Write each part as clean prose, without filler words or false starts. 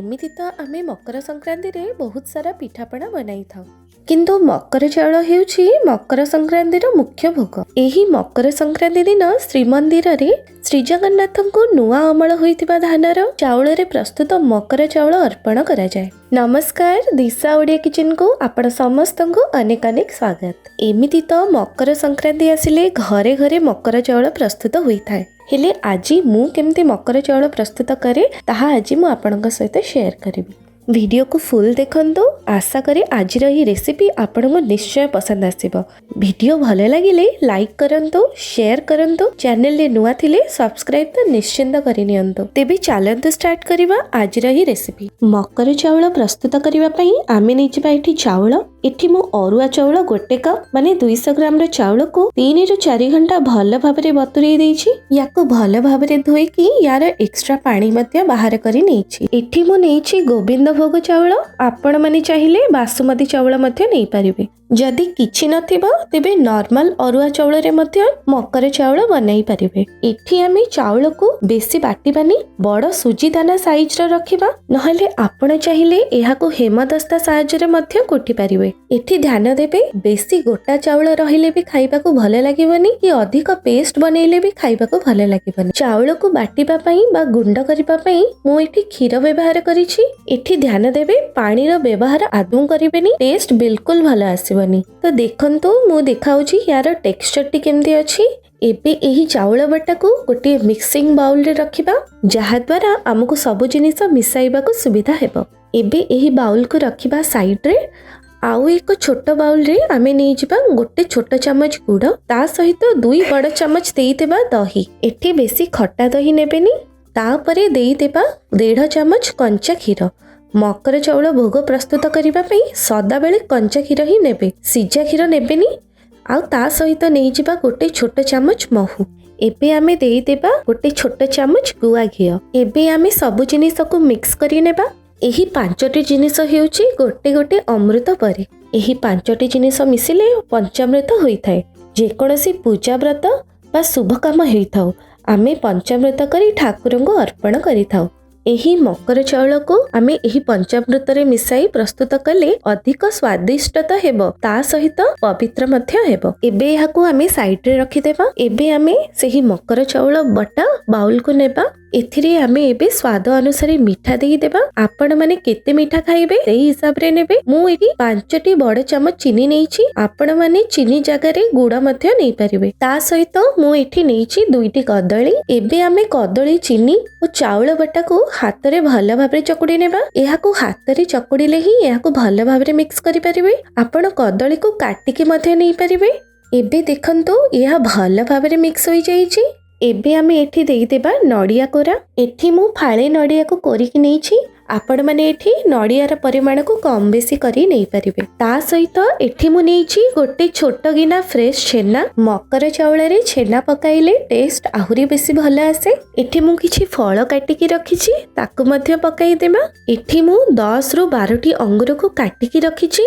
ଏମିତି ତ ଆମେ ମକର ସଂକ୍ରାନ୍ତିରେ ବହୁତ ସାରା ପିଠାପଣା ବନାଇଥାଉ, କିନ୍ତୁ ମକର ଚାଉଳ ହେଉଛି ମକର ସଂକ୍ରାନ୍ତିର ମୁଖ୍ୟ ଭୋଗ। ଏହି ମକର ସଂକ୍ରାନ୍ତି ଦିନ ଶ୍ରୀମନ୍ଦିରରେ ଶ୍ରୀଜଗନ୍ନାଥଙ୍କୁ ନୂଆ ଅମଳ ହୋଇଥିବା ଧାନର ଚାଉଳରେ ପ୍ରସ୍ତୁତ ମକର ଚାଉଳ ଅର୍ପଣ କରାଯାଏ। ନମସ୍କାର, ଦିଶା ଓଡ଼ିଆ କିଚେନକୁ ଆପଣ ସମସ୍ତଙ୍କୁ ଅନେକ ଅନେକ ସ୍ୱାଗତ। ଏମିତି ତ ମକର ସଂକ୍ରାନ୍ତି ଆସିଲେ ଘରେ ଘରେ ମକର ଚାଉଳ ପ୍ରସ୍ତୁତ ହୋଇଥାଏ, ହେଲେ ଆଜି ମୁଁ କେମିତି ମକର ଚାଉଳ ପ୍ରସ୍ତୁତ କରେ ତାହା ଆଜି ମୁଁ ଆପଣଙ୍କ ସହିତ ସେୟାର କରିବି। ଭିଡ଼ିଓକୁ ଫୁଲ୍ ଦେଖନ୍ତୁ। ଆଶା କରେ ଆଜିର ଏହି ରେସିପି ଆପଣଙ୍କୁ ନିଶ୍ଚୟ ପସନ୍ଦ ଆସିବ। ଭିଡ଼ିଓ ଭଲ ଲାଗିଲେ ଲାଇକ୍ କରନ୍ତୁ, ସେୟାର କରନ୍ତୁ, ଚ୍ୟାନେଲରେ ନୂଆ ଥିଲେ ସବସ୍କ୍ରାଇବ୍ ତ ନିଶ୍ଚିନ୍ତ କରିନିଅନ୍ତୁ। ତେବେ ଚାଲନ୍ତୁ ଷ୍ଟାର୍ଟ କରିବା ଆଜିର ଏହି ରେସିପି। ମକର ଚାଉଳ ପ୍ରସ୍ତୁତ କରିବା ପାଇଁ ଆମେ ନେଇଯିବା ଏଠି ଚାଉଳ। ଏଠି ମୁଁ ଅରୁଆ ଚାଉଳ 1 କପ୍ ମାନେ 200 ଗ୍ରାମର ଚାଉଳକୁ 3ରୁ 4 ଘଣ୍ଟା ଭଲ ଭାବରେ ବତୁରେଇ ଦେଇଛି। ୟାକୁ ଭଲ ଭାବରେ ଧୋଇକି ୟାର ଏକ୍ସଟ୍ରା ପାଣି ମଧ୍ୟ ବାହାର କରି ନେଇଛି। ଏଠି ମୁଁ ନେଇଛି ଗୋବିନ୍ଦ ଭୋଗ ଚାଉଳ। ଆପଣମାନେ ଚାହିଁଲେ ବାସୁମତୀ ଚାଉଳ ମଧ୍ୟ ନେଇପାରିବେ। ଯଦି କିଛି ନଥିବ ତେବେ ନର୍ମାଲ ଅରୁଆ ଚାଉଳରେ ମଧ୍ୟ ମକର ଚାଉଳ ବନାଇ ପାରିବେ। ଏଠି ଆମେ ଚାଉଳକୁ ବେଶୀ ବାଟିବାନି, ବଡ଼ ସୁଜି ଦାନା ସାଇଜର ରଖିବା, ନହେଲେ ଆପଣ ଚାହିଁଲେ ଏହାକୁ ହେମଦସ୍ତା ସାହାଯ୍ୟରେ ମଧ୍ୟ କୁଟି ପାରିବେ। ଏଠି ଧ୍ୟାନ ଦେବେ, ବେଶୀ ଗୋଟା ଚାଉଳ ରହିଲେ ବି ଖାଇବାକୁ ଭଲ ଲାଗିବନି କି ଅଧିକ ପେଷ୍ଟ ବନେଇଲେ ବି ଖାଇବାକୁ ଭଲ ଲାଗିବନି। ଚାଉଳକୁ ବାଟିବା ପାଇଁ ବା ଗୁଣ୍ଡ କରିବା ପାଇଁ ମୁଁ ଏଠି କ୍ଷୀର ବ୍ୟବହାର କରିଛି। ଏଠି ଧ୍ୟାନ ଦେବେ, ପାଣିର ବ୍ୟବହାର ଆଦୌ କରିବେନି, ଟେଷ୍ଟ ବିଲକୁଲ ଭଲ ଆସିବନି। ତ ଦେଖନ୍ତୁ, ମୁଁ ଦେଖାଉଛି ୟାର ଟେକ୍ସଚରଟି କେମିତି ଅଛି। ଏବେ ଏହି ଚାଉଳ ବଟାକୁ ଗୋଟିଏ ମିକ୍ସିଂ ବାଉଲରେ ରଖିବା, ଯାହାଦ୍ୱାରା ଆମକୁ ସବୁ ଜିନିଷ ମିଶାଇବାକୁ ସୁବିଧା ହେବ। ଏବେ ଏହି ବାଉଲକୁ ରଖିବା ସାଇଡ୍ରେ। ଆଉ ଏକ ଛୋଟ ବାଉଲରେ ଆମେ ନେଇଯିବା 1 ଛୋଟ ଚାମଚ ଗୁଡ଼, ତା ସହିତ 2 ବଡ଼ ଚାମଚ ଦେଇଦେବା ଦହି। ଏଠି ବେଶୀ ଖଟା ଦହି ନେବେନି। ତାପରେ ଦେଇଦେବା 1.5 ଚାମଚ କଞ୍ଚା କ୍ଷୀର। ମକର ଚାଉଳ ଭୋଗ ପ୍ରସ୍ତୁତ କରିବା ପାଇଁ ସଦାବେଳେ କଞ୍ଚା କ୍ଷୀର ହିଁ ନେବେ, ସିଝା କ୍ଷୀର ନେବେନି। ଆଉ ତା ସହିତ ନେଇଯିବା 1 ଛୋଟ ଚାମଚ ମହୁ। ଏବେ ଆମେ ଦେଇଦେବା 1 ଛୋଟ ଚାମଚ ଗୁଆ ଘିଅ। ଏବେ ଆମେ ସବୁ ଜିନିଷକୁ ମିକ୍ସ କରିନେବା। ଏହି 5ଟି ଜିନିଷ ହେଉଛି ଗୋଟେ ଗୋଟେ ଅମୃତ ପରି। ଏହି 5ଟି ଜିନିଷ ମିଶିଲେ ପଞ୍ଚାମୃତ ହୋଇଥାଏ। ଯେକୌଣସି ପୂଜା ବ୍ରତ ବା ଶୁଭ କାମ ହେଇଥାଉ, ଆମେ ପଞ୍ଚାମୃତ କରି ଠାକୁରଙ୍କୁ ଅର୍ପଣ କରିଥାଉ। ଏହି ମକର ଚାଉଳକୁ ଆମେ ଏହି ପଞ୍ଚାମୃତରେ ମିଶାଇ ପ୍ରସ୍ତୁତ କଲେ ଅଧିକ ସ୍ୱାଦିଷ୍ଟ ତ ହେବ, ତା ସହିତ ପବିତ୍ର ମଧ୍ୟ ହେବ। ଏବେ ଏହାକୁ ଆମେ ସାଇଡ୍ରେ ରଖିଦେବା। ଏବେ ଆମେ ସେହି ମକର ଚାଉଳ ବଟା ବାଉଲକୁ ନେବା। ଏଥିରେ ଆମେ ଏବେ ସ୍ୱାଦ ଅନୁସାରେ ମିଠା ଦେଇଦେବା। ଆପଣମାନେ କେତେ ମିଠା ଖାଇବେ ସେଇ ହିସାବରେ ନେବେ। ମୁଁ ଏଠି 5ଟି ବଡ଼ ଚାମଚ ଚିନି ନେଇଛି। ଆପଣମାନେ ଚିନି ଜାଗାରେ ଗୁଡ଼ ମଧ୍ୟ ନେଇପାରିବେ। ତା ସହିତ ମୁଁ ଏଠି ନେଇଛି 2ଟି କଦଳୀ। ଏବେ ଆମେ କଦଳୀ, ଚିନି ଓ ଚାଉଳ ବଟାକୁ ହାତରେ ଭଲ ଭାବରେ ଚକୁଡ଼ି ନେବା। ଏହାକୁ ହାତରେ ଚକୁଡ଼ିଲେ ହିଁ ଏହାକୁ ଭଲ ଭାବରେ ମିକ୍ସ କରିପାରିବେ। ଆପଣ କଦଳୀକୁ କାଟିକି ମଧ୍ୟ ନେଇପାରିବେ। ଏବେ ଦେଖନ୍ତୁ, ଏହା ଭଲ ଭାବରେ ମିକ୍ସ ହୋଇଯାଇଛି। ଏବେ ଆମେ ଏଠି ଦେଇଦେବା ନଡ଼ିଆ କୋରା। ଏଠି ମୁଁ ଫାଳେ ନଡ଼ିଆକୁ କୋରିକି ନେଇଛି। ଆପଣମାନେ ଏଠି ନଡ଼ିଆର ପରିମାଣକୁ କମ୍ ବେଶୀ କରି ନେଇପାରିବେ। ତା ସହିତ ଏଠି ମୁଁ ନେଇଛି ଗୋଟେ ଛୋଟ ଗିନା ଫ୍ରେଶ ଛେନା। ମକର ଚାଉଳରେ ଛେନା ପକାଇଲେ ଟେଷ୍ଟ ଆହୁରି ବେଶୀ ଭଲ ଆସେ। ଏଠି ମୁଁ କିଛି ଫଳ କାଟିକି ରଖିଛି, ତାକୁ ମଧ୍ୟ ପକାଇଦେବା। ଏଠି ମୁଁ 10ରୁ 12ଟି ଅଙ୍ଗୁରକୁ କାଟିକି ରଖିଛି,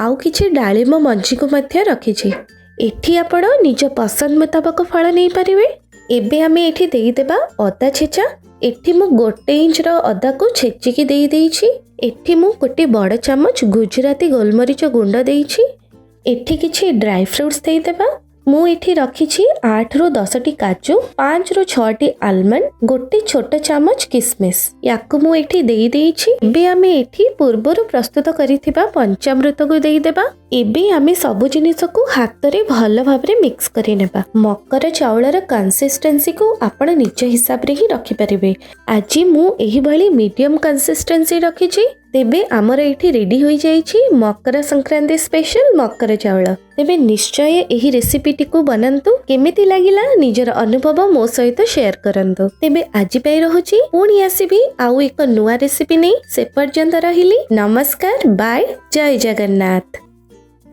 ଆଉ କିଛି ଡାଳିମ୍ବ ମଞ୍ଜିକୁ ମଧ୍ୟ ରଖିଛି। ଏଠି ଆପଣ ନିଜ ପସନ୍ଦ ମୁତାବକ ଫଳ ନେଇପାରିବେ। ଏବେ ଆମେ ଏଠି ଦେଇଦେବା ଅଦା ଛେଚା। ଏଠି ମୁଁ 1 ଇଞ୍ଚର ଅଦାକୁ ଛେଚିକି ଦେଇଦେଇଛି। ଏଠି ମୁଁ 1 ବଡ଼ ଚାମଚ ଗୁଜୁରାତି ଗୋଲମରିଚ ଗୁଣ୍ଡ ଦେଇଛି। ଏଠି କିଛି ଡ୍ରାଇ ଫ୍ରୁଟ୍ସ ଦେଇଦେବା। ମୁଁ ଏଠି ରଖିଛି 8ରୁ 10ଟି କାଜୁ, 5ରୁ 6ଟି ଆଲମଣ୍ଡ, 1 ଛୋଟ ଚାମଚ କିସମିସ୍, ୟାକୁ ମୁଁ ଏଠି ଦେଇଦେଇଛି। ଏବେ ଆମେ ଏଠି ପୂର୍ବରୁ ପ୍ରସ୍ତୁତ କରିଥିବା ପଞ୍ଚାମୃତକୁ ଦେଇଦେବା। ଏବେ ଆମେ ସବୁ ଜିନିଷକୁ ହାତରେ ଭଲ ଭାବରେ ମିକ୍ସ କରିନେବା। ମକର ଚାଉଳର କନସିଷ୍ଟେନ୍ସିକୁ ଆପଣ ନିଜ ହିସାବରେ ହିଁ ରଖିପାରିବେ। ଆଜି ମୁଁ ଏହିଭଳି ମିଡ଼ିୟମ୍ କନସିଷ୍ଟେନ୍ସି ରଖିଛି। ତେବେ ଆମର ଏଠି ରେଡି ହୋଇଯାଇଛି ମକର ସଂକ୍ରାନ୍ତି ସ୍ପେଶାଲ ମକର ଚାଉଳ। ତେବେ ନିଶ୍ଚୟ ଏହି ରେସିପିଟିକୁ ବନାନ୍ତୁ। କେମିତି ଲାଗିଲା ନିଜର ଅନୁଭବ ମୋ ସହିତ ସେୟାର କରନ୍ତୁ। ତେବେ ଆଜି ପାଇଁ ରହୁଛି, ପୁଣି ଆସିବି ଆଉ ଏକ ନୂଆ ରେସିପି ନେଇ। ସେ ପର୍ଯ୍ୟନ୍ତ ରହିଲି, ନମସ୍କାର, ବାଏ, ଜୟ ଜଗନ୍ନାଥ।